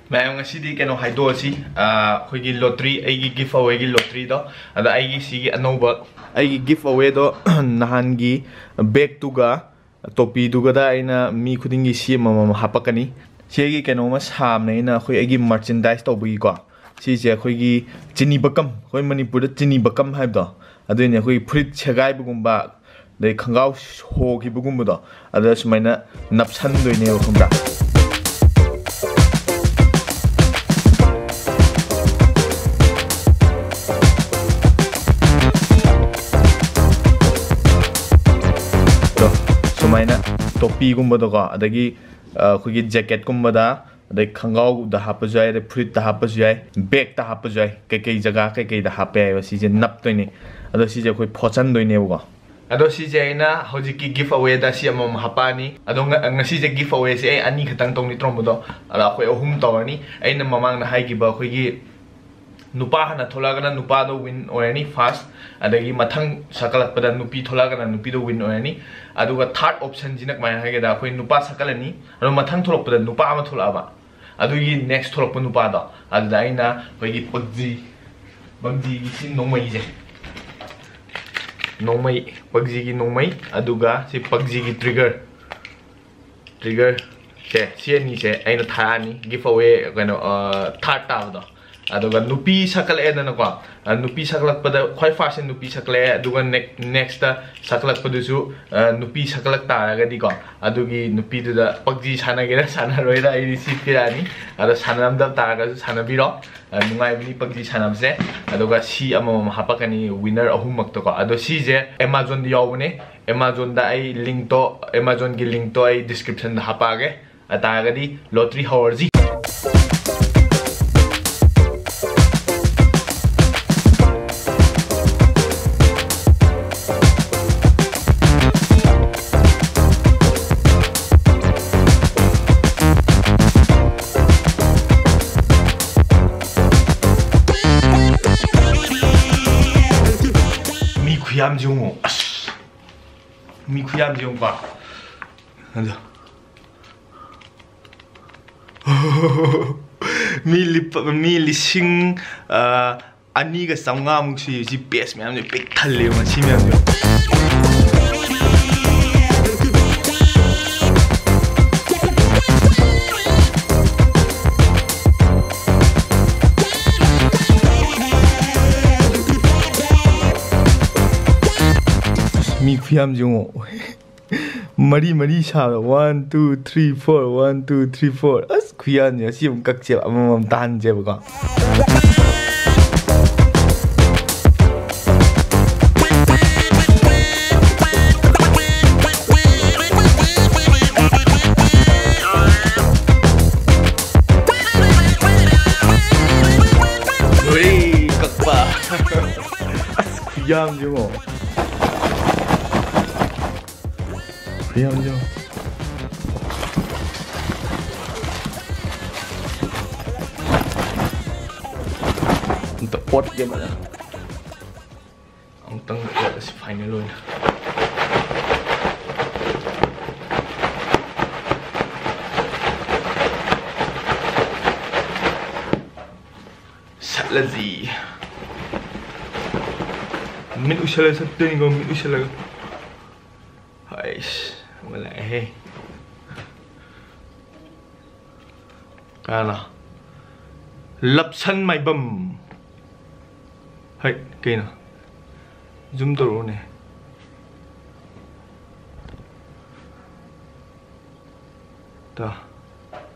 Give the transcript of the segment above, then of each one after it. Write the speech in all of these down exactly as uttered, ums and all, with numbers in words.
ꯃꯌꯥꯝ, ꯉꯁꯤꯗꯤ ꯀꯩꯅꯣ ꯍꯥꯏꯗꯣꯛꯑꯁꯤ, ꯑ, ꯑꯩꯈꯣꯏꯒꯤ ꯂꯣꯇ꯭ꯔꯤ, ꯑꯩꯒꯤ ꯒꯤꯐ ꯑꯋꯦꯒꯤ ꯂꯣꯇ꯭ꯔꯤꯗꯣ꯫ ꯑꯗ ꯑꯩꯒꯤ ꯁꯤꯒꯤ ꯑꯅꯧꯕ, ꯑꯩꯒꯤ ꯒꯤꯐ ꯑꯋꯦꯗꯣ ꯅꯍꯥꯟꯒꯤ ꯕꯦꯛꯇꯨꯒ ꯇꯣꯄꯤꯗꯨꯒꯗ ꯑꯩꯅ ꯃꯤ ꯈꯨꯗꯤꯡꯒꯤ ꯁꯤ ꯑꯃꯃꯝ ꯍꯥꯞꯄꯛꯀꯅꯤ꯫ ꯁꯤꯒꯤ ꯀꯩꯅꯣꯝꯃ ꯁꯥꯕꯅꯦ ꯑꯩꯅ, ꯑꯩꯈꯣꯏ ꯑꯩꯒꯤ ꯃꯔꯆꯦꯟꯗꯥꯏꯁ ꯇꯧꯕꯒꯤꯀꯣ꯫ ꯁꯤꯁꯦ ꯑꯩꯈꯣꯏꯒꯤ ꯆꯤꯅꯤ ꯕꯀꯝ, ꯑꯩꯈꯣꯏ ꯃꯅꯤꯄꯨꯔꯗ ꯆꯤꯅꯤ ꯕꯀꯝ ꯍꯥꯏꯕꯗꯣ, ꯑꯗꯨꯏꯅꯦ꯫ ꯑꯩꯈꯣꯏꯒꯤ ꯐꯨꯔꯤꯠ ꯁꯦꯒꯥꯏꯕꯒꯨꯝꯕ, ꯑꯗꯩ ꯈꯣꯡꯒ꯭ꯔꯥꯎ ꯍꯣꯈꯤꯕꯒꯨꯝꯕꯗꯣ, ꯑꯗ ꯁꯨꯃꯥꯏꯅ ꯅꯞꯁꯟꯗꯣꯏꯅꯦꯕ, ꯈꯪꯕ꯭ꯔꯥ? ꯑꯗꯣ ꯁꯨꯃꯥꯏꯅ ꯇꯣꯄꯤꯒꯨꯝꯕꯗꯀꯣ, ꯑꯗꯒꯤ, ꯑ, ꯑꯩꯈꯣꯏꯒꯤ ꯖꯦꯀꯦꯠꯀꯨꯝꯕꯗ, ꯑꯗꯩ ꯈꯣꯡꯒ꯭ꯔꯥꯎꯗ ꯍꯥꯞꯄꯁꯨ ꯌꯥꯏ, ꯑꯗꯩ ꯐꯨꯔꯤꯠꯇ ꯍꯥꯞꯄꯁꯨ ꯌꯥꯏ, ꯕꯦꯛꯇ ꯍꯥꯞꯄꯁꯨ ꯌꯥꯏ, ꯀꯩꯀꯩ ꯖꯒꯥ ꯀꯩꯀꯩꯗ ꯍꯥꯞꯄ ꯌꯥꯏꯕ, ꯁꯤꯁꯦ ꯅꯞꯇꯣꯏꯅꯦ꯫ ꯑꯗꯣ ꯁꯤꯁꯦ ꯑꯩꯈꯣꯏ ꯐꯣꯠꯆꯟꯗꯣꯏꯅꯦꯕꯀꯣ꯫ ꯑꯗꯣ ꯁꯤꯁꯦ ꯑꯩꯅ ꯍꯧꯖꯤꯛꯀꯤ ꯒꯤꯐ ꯑꯋꯦꯗ ꯁꯤ ꯑꯃꯃꯝ ꯍꯥꯞꯄꯛꯑꯅꯤ꯫ ꯑꯗꯣ ꯉ-, ꯉꯁꯤꯁꯦ ꯒꯤꯐ ꯑꯋꯦꯁꯦ ꯑꯩ ꯑꯅꯤ ꯈꯛꯇꯪ ꯇꯧꯅꯤ ꯇꯧꯔꯝꯕꯗꯣ, ꯑꯗꯣ ꯑꯩꯈꯣꯏ ꯑꯍꯨꯝ ꯇꯧꯔꯅꯤ꯫ ꯑꯩꯅ ꯃꯃꯥꯡꯗ ꯍꯥꯏꯈꯤꯕ ꯑꯩꯈꯣꯏꯒꯤ ꯅꯨꯄꯥ ꯍꯥꯟꯅ ꯊꯣꯛꯂꯛꯑꯒꯅ ꯅꯨꯄꯥꯗꯣ ꯋꯤꯟ ꯑꯣꯏꯔꯅꯤ ꯐꯥꯔꯁ, ꯑꯗꯒꯤ ꯃꯊꯪ ꯁꯥꯒꯠꯂꯛꯄꯗ ꯅꯨꯄꯤ ꯊꯣꯛꯂꯛꯑꯒꯅ ꯅꯨꯄꯤꯗꯣ ꯋꯤꯟ ꯑꯣꯏꯔꯅꯤ꯫ ꯑꯗꯨꯒ ꯊꯥꯔꯠ ꯑꯣꯞꯁꯟꯁꯤꯅ ꯀꯃꯥꯏꯅ ꯍꯥꯏꯒꯦꯗ, ꯑꯩꯈꯣꯏ ꯅꯨꯄꯥ ꯁꯥꯒꯠꯂꯅꯤ, ꯑꯗꯣ ꯃꯊꯪ ꯊꯣꯛꯂꯛꯄꯗ ꯅꯨꯄꯥ ꯑꯃ ꯊꯣꯛꯂꯛꯑꯕ, ꯑꯗꯨꯒꯤ ꯅꯦꯛꯁ ꯊꯣꯛꯂꯛꯄ ꯅꯨꯄꯥꯗꯣ, ꯑꯗꯨꯗ ꯑꯩꯅ ꯑꯩꯈꯣꯏꯒꯤ ꯄꯛꯖꯤ, ꯄꯛꯖꯤꯒꯤ ꯁꯤ ꯅꯣꯡꯃꯩꯁꯦ, ꯅꯣꯡꯃꯩ, ꯄꯛꯖꯤꯒꯤ ꯅꯣꯡꯃꯩ, ꯑꯗꯨꯒ ꯁꯤ ꯄꯛꯖꯤꯒꯤ ꯇ꯭ꯔꯤꯒꯔ, ꯇ꯭ꯔꯤꯒꯔ ꯁꯦ, ꯁꯤ ꯑꯅꯤꯁꯦ ꯑꯩꯅ ꯊꯥꯔꯛꯑꯅꯤ꯫ ꯒꯤꯐ ꯑꯋꯦ ꯀꯩꯅꯣ, ꯑ, ꯊꯥꯔꯠ ꯇꯥꯕꯗꯣ꯫ ꯑꯗꯨꯒ ꯅꯨꯄꯤ ꯁꯛꯀꯠꯂꯛꯑꯦꯗꯅꯀꯣ꯫ ꯑ, ꯅꯨꯄꯤ ꯁꯛꯀꯠꯂꯛꯄꯗ ꯈ꯭ꯋꯥꯏ ꯐꯥꯔꯁꯁꯦ ꯅꯨꯄꯤ ꯁꯛꯀꯠꯂꯛꯑꯦ, ꯑꯗꯨꯒ ꯅꯦꯛ-, ꯅꯦꯛꯁꯇ ꯁꯛꯀꯠꯂꯛꯄꯗꯨꯁꯨ, ꯑ, ꯅꯨꯄꯤ ꯁꯛꯀꯠꯂꯛ ꯇꯥꯔꯒꯗꯤꯀꯣ, ꯑꯗꯨꯒꯤ ꯅꯨꯄꯤꯗꯨꯗ ꯄꯛꯖꯤ ꯁꯥꯟꯅꯒꯦꯔꯥ ꯁꯥꯟꯅꯔꯣꯏꯔꯥ ꯑꯩꯗꯤ ꯁꯤ ꯄꯤꯔꯛꯑꯅꯤ꯫ ꯑꯗꯣ ꯁꯥꯟꯅꯔꯝꯗꯕ ꯇꯥꯔꯒꯁꯨ ꯁꯥꯟꯅꯕꯤꯔꯣ꯫ ꯑ, ꯅꯨꯡꯉꯥꯏꯕꯅꯤ ꯄꯛꯖꯤ ꯁꯥꯟꯅꯕꯁꯦ꯫ ꯑꯗꯨꯒ ꯁꯤ ꯑꯃꯃꯝ ꯍꯥꯞꯄꯛꯀꯅꯤ ꯋꯤꯅꯔ ꯑꯍꯨꯝꯃꯛꯇꯀꯣ꯫ ꯑꯗꯣ ꯁꯤꯁꯦ ꯑꯦꯃꯥꯖꯣꯟꯗ ꯌꯥꯎꯕꯅꯦ꯫ ꯑꯦꯃꯥꯖꯣꯟꯗ ꯑꯩ ꯂꯤꯡꯛꯇꯣ, ꯑꯦꯃꯥꯖꯣꯟꯒꯤ ꯂꯤꯡꯛꯇꯣ ꯑꯩ ꯗꯤꯁꯀ꯭ꯔꯤꯞꯁꯟꯗ ꯍꯥꯞꯄꯛꯑꯒꯦ꯫ ꯑꯇꯥꯔꯒꯗꯤ ꯂꯣꯇ꯭ꯔꯤ ꯍꯧꯔꯁꯤ꯫ ꯃꯤ ꯈꯨꯌꯥꯝꯁꯤ ꯌꯦꯡꯉꯣ꯫ ꯑꯁ, ꯃꯤ ꯈꯨꯌꯥꯝꯁꯤ ꯌꯦꯡꯉꯨꯀꯣ꯫ ꯑꯗꯣ, ꯃꯤ ꯂꯤꯞ-, ꯃꯤ ꯂꯤꯁꯤꯡ, ꯑ, ꯑꯅꯤꯒ ꯆꯥꯝꯃꯉꯥꯃꯨꯛ ꯁꯨꯏ꯫ ꯁꯤ ꯄꯦꯖ ꯃꯌꯥꯝꯁꯦ ꯄꯤꯛ ꯊꯜꯂꯦꯕ ꯉꯁꯤ ꯃꯌꯥꯝꯁꯦ꯫ ꯃꯤ ꯈꯨꯌꯥꯝꯁꯦ ꯌꯦꯡꯉꯣ꯫ ꯃꯔꯤ ꯃꯔꯤ ꯁꯥꯕ꯫ One, two, three, four, one, two, three, four꯫ ꯑꯁ, ꯈꯨꯌꯥꯟꯁꯦ꯫ ꯑꯁꯤ ꯑꯃꯨꯛ ꯀꯛꯁꯦꯕ, ꯑꯃꯃꯝ ꯇꯥꯍꯟꯁꯦꯕꯀꯣ꯫ ꯂꯣꯏꯔꯦ ꯀꯛꯄ꯫ ꯑꯁ, ꯈꯨꯌꯥꯝꯁꯦ ꯌꯦꯡꯉꯣ꯫ ꯌꯦꯡꯉꯣ, ꯌꯦꯡꯉꯣ꯫ ꯑꯝꯇ ꯑꯣꯠꯀꯦ ꯐꯖꯅ꯫ ꯑꯃꯨꯛꯇꯪ ꯑꯣꯠꯂꯁꯤ ꯐꯥꯏꯅꯦꯜ ꯑꯣꯏꯅ꯫ ꯁꯠꯂꯁꯤ꯫ ꯃꯤꯠ ꯎꯏꯁꯜꯂ ꯁꯠꯇꯣꯏꯅꯤꯀꯣ, ꯃꯤꯠ ꯎꯏꯁꯜꯂꯒ꯫ ꯍꯩꯁ, ꯑꯃ ꯂꯥꯛꯑꯦꯍꯦ꯫ ꯀꯅꯥꯅꯣ? ꯂꯞꯁꯟ ꯃꯥꯏꯕꯝ꯫ ꯍꯩ, ꯀꯩꯅꯣ? ꯖꯨꯝ ꯇꯧꯔꯛꯎꯅꯦ꯫ ꯇꯣ꯫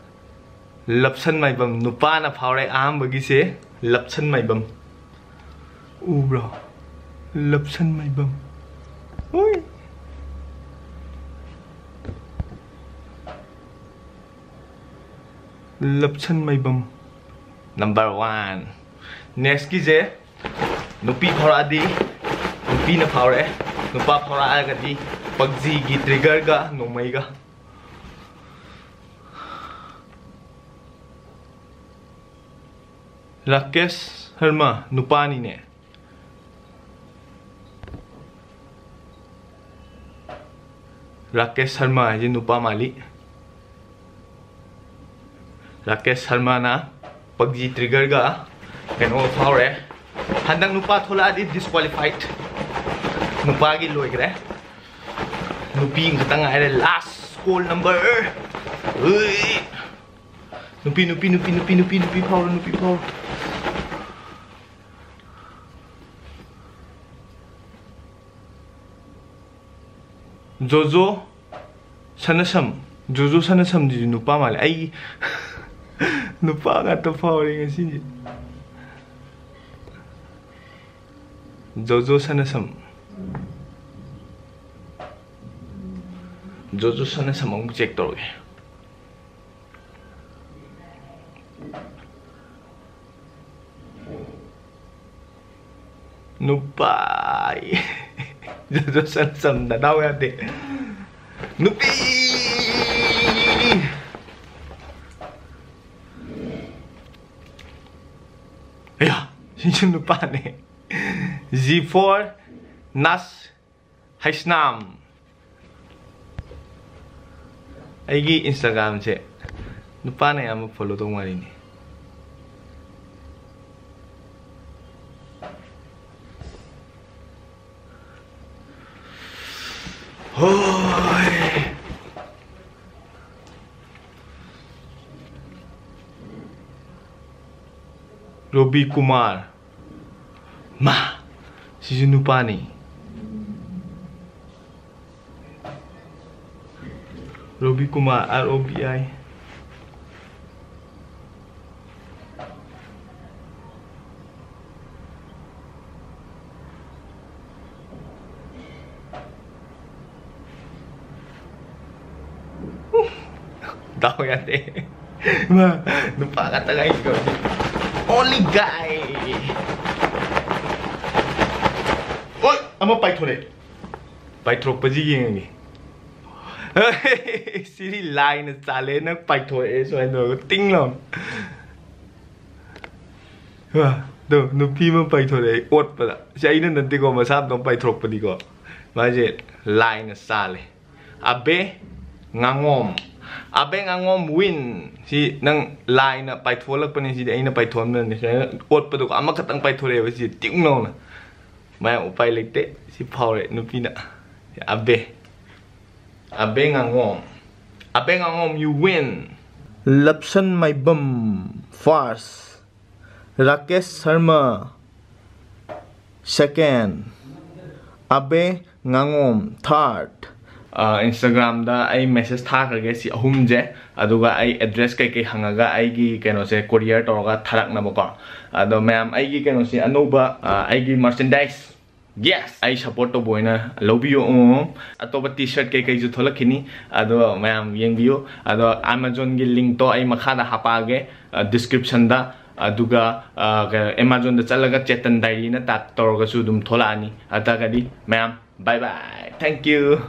ꯂꯞꯁꯟ ꯃꯥꯏꯕꯝ꯫ ꯅꯨꯄꯥꯅ ꯐꯥꯎꯔꯦ ꯑꯍꯥꯟꯕꯒꯤꯁꯦ꯫ ꯂꯞꯁꯟ ꯃꯥꯏꯕꯝ꯫ ꯎꯕ꯭ꯔꯣ? ꯂꯞꯁꯟ ꯃꯥꯏꯕꯝ꯫ ꯍꯣꯏ꯫ ꯂꯞꯁꯟ ꯃꯥꯏꯕꯝ꯫ Number one. ꯅꯦꯛꯁꯀꯤꯁꯦ ꯅꯨꯄꯤ ꯐꯥꯎꯔꯛꯑꯗꯤ, ꯅꯨꯄꯤꯅ ꯐꯥꯎꯔꯛꯑꯦ꯫ ꯅꯨꯄꯥ ꯐꯥꯎꯔꯛꯑꯒꯗꯤ ꯄꯞꯖꯤꯒꯤ ꯇ꯭ꯔꯤꯒꯔꯒ ꯅꯣꯡꯃꯩꯒ꯫ ꯔꯥꯀꯦꯁ ꯁꯔꯃ ꯅꯨꯄꯥꯅꯤꯅꯦ꯫ ꯔꯥꯀꯦꯁ ꯁꯔꯃ ꯍꯥꯏꯁꯦ ꯅꯨꯄꯥ ꯃꯥꯜꯂꯤ꯫ ꯔꯥꯀꯦꯁ ꯁꯔꯃꯅ ꯄꯞꯖꯤ ꯇ꯭ꯔꯤꯒꯔꯒ ꯀꯩꯅꯣ ꯐꯥꯎꯔꯦ꯫ ꯍꯟꯗꯛ ꯅꯨꯄꯥ ꯊꯣꯛꯂꯛꯑꯗꯤ ꯗꯤꯁꯀ꯭ꯋꯥꯂꯤꯐꯥꯏꯠ꯫ ꯅꯨꯄꯥꯒꯤ ꯂꯣꯏꯈ꯭ꯔꯦ꯫ ꯅꯨꯄꯤ ꯑꯃꯈꯛꯇ ꯉꯥꯏꯔꯦ꯫ ꯂꯥꯁ ꯀꯣꯜ ꯅꯝꯕꯔ꯫ ꯅꯨꯄꯤ, ꯅꯨꯄꯤ, ꯅꯨꯄꯤ, ꯅꯨꯄꯤ, ꯅꯨꯄꯤ, ꯅꯨꯄꯤ ꯐꯥꯎꯔꯣ, ꯅꯨꯄꯤ ꯐꯥꯎꯔꯣ꯫ ꯖꯣꯖꯣ ꯁꯅꯥꯁꯝ꯫ ꯖꯣꯖꯣ ꯁꯅꯥꯁꯝꯁꯤꯁꯨ ꯅꯨꯄꯥ ꯃꯥꯜꯂꯦ꯫ ꯑꯩ ꯅꯨꯄꯥ ꯉꯥꯛꯇ ꯐꯥꯎꯔꯦ ꯉꯁꯤꯁꯦ꯫ ꯖꯣꯖꯣ ꯁꯅꯥꯁꯝ꯫ ꯖꯣꯖꯣ ꯁꯅꯥꯁꯝ ꯑꯃꯨꯛ ꯆꯦꯛ ꯇꯧꯔꯒꯦ꯫ ꯅꯨꯄꯥ꯫ ꯖꯣꯖꯣ ꯁꯅꯥꯁꯝ ꯅꯗꯥꯎ ꯌꯥꯗꯦ꯫ ꯅꯨꯄꯤ꯫ ꯑꯌꯥ, ꯁꯤꯁꯨ ꯅꯨꯄꯥꯅꯦ꯫ G for ꯅꯥꯁ Heisnam. ꯑꯩꯒꯤ Instagram ꯁꯦ ꯅꯨꯄꯥꯅ ꯑꯌꯥꯝꯕ follow ꯇꯧ ꯃꯥꯜꯂꯤꯅꯦ꯫ ꯍꯣꯏ꯫ ꯔꯣꯕꯤ ꯀꯨꯃꯥꯔ꯫ ꯃꯥ, ꯁꯤꯁꯨ ꯅꯨꯄꯥꯅꯤ꯫ Robi Kumar, R O B I꯫ ꯗꯥꯎ ꯌꯥꯗꯦ꯫ ꯏꯃꯥ, ꯅꯨꯄꯥ ꯉꯥꯛꯇ ꯉꯥꯏꯁꯤꯀꯣ꯫ Only guy꯫ ꯑꯣꯏ, ꯑꯃ ꯄꯥꯏꯊꯣꯔꯛꯑꯦ꯫ ꯄꯥꯏꯊꯣꯔꯛꯄꯁꯤ ꯌꯦꯡꯉꯒꯦ꯫ ꯁꯤꯗꯤ ꯂꯥꯏꯅ ꯆꯥꯜꯂꯦꯅ ꯄꯥꯏꯊꯣꯔꯛꯑꯦ ꯁꯨꯃꯥꯏꯅ ꯇꯧꯔꯒ ꯇꯤꯡ ꯂꯥꯎꯅ꯫ ꯏꯃꯥ, ꯑꯗꯣ ꯅꯨꯄꯤ ꯑꯃ ꯄꯥꯏꯊꯣꯔꯛꯑꯦ ꯑꯣꯠꯄꯗ꯫ ꯁꯤ ꯑꯩꯅ ꯅꯠꯇꯦꯀꯣ, ꯃꯁꯥ ꯃꯇꯣꯝ ꯄꯥꯏꯊꯣꯔꯛꯄꯅꯤꯀꯣ꯫ ꯃꯥꯁꯦ ꯂꯥꯏꯅ ꯆꯥꯜꯂꯦ꯫ ꯑꯕꯦ ꯉꯥꯉꯣꯝ꯫ ꯑꯕꯦ ꯉꯥꯉꯣꯝ ꯋꯤꯟ꯫ ꯁꯤ ꯅꯪ ꯂꯥꯏꯅ ꯄꯥꯏꯊꯣꯛꯍꯜꯂꯛꯄꯅꯤ, ꯁꯤꯗꯤ ꯑꯩꯅ ꯄꯥꯏꯊꯣꯛꯍꯟꯕꯅꯤ꯫ ꯁꯨꯃꯥꯏꯅ ꯑꯣꯠꯄꯗꯨꯒ ꯑꯃꯈꯛꯇꯪ ꯄꯥꯏꯊꯣꯔꯛꯑꯦꯕ, ꯁꯤ ꯇꯤꯛ ꯂꯥꯎꯅ꯫ ꯃꯌꯥꯝ ꯎꯄꯥꯏ ꯂꯩꯇꯦ, ꯁꯤ ꯐꯥꯎꯔꯦ ꯅꯨꯄꯤꯅ꯫ ꯑꯕꯦ, ꯑꯕꯦ ꯉꯥꯉꯣꯝ, ꯑꯕꯦ ꯉꯥꯉꯣꯝ, you win꯫ ꯂꯞꯁꯟ Maibam first, Rakesh Sharma second, Abey ꯉꯥꯉꯣꯝ third꯫ ꯑ, Instagram-ꯗ ꯑꯩ message ꯊꯥꯈ꯭ꯔꯒꯦ ꯁꯤ ꯑꯍꯨꯝꯁꯦ, ꯑꯗꯨꯒ ꯑꯩ address ꯀꯩꯀꯩ ꯍꯪꯉꯒ ꯑꯩꯒꯤ ꯀꯩꯅꯣꯁꯦ courier ꯇꯧꯔꯒ ꯊꯥꯔꯛꯅꯕꯀꯣ꯫ ꯑꯗꯣ ꯃꯌꯥꯝ, ꯑꯩꯒꯤ ꯀꯩꯅꯣꯁꯦ ꯑꯅꯧꯕ, ꯑ, ꯑꯩꯒꯤ merchandise, yes, ꯑꯩ support ꯇꯧꯕ ꯑꯣꯏꯅ ꯂꯧꯕꯤꯌꯨ꯫ ꯎꯝ, ꯑꯇꯣꯞꯄ T-shirt ꯀꯩꯀꯩꯁꯨ ꯊꯣꯛꯂꯛꯈꯤꯅꯤ, ꯑꯗꯣ ꯃꯌꯥꯝ ꯌꯦꯡꯕꯤꯌꯨ꯫ ꯑꯗꯣ Amazon-ꯒꯤ link-ꯇꯣ ꯑꯩ ꯃꯈꯥꯗ ꯍꯥꯄꯛꯑꯒꯦ, ꯑ, description-ꯗ꯫ ꯑꯗꯨꯒ, ꯑ, ꯀꯩꯅꯣ, Amazon-ꯗ ꯆꯠꯂꯒ ꯆꯦꯇꯟ diary-ꯅ type ꯇꯧꯔꯒꯁꯨ ꯑꯗꯨꯝ ꯊꯣꯛꯂꯛꯑꯅꯤ꯫ ꯑꯗꯨ ꯇꯥꯔꯒꯗꯤ ꯃꯌꯥꯝ, bye bye, thank you꯫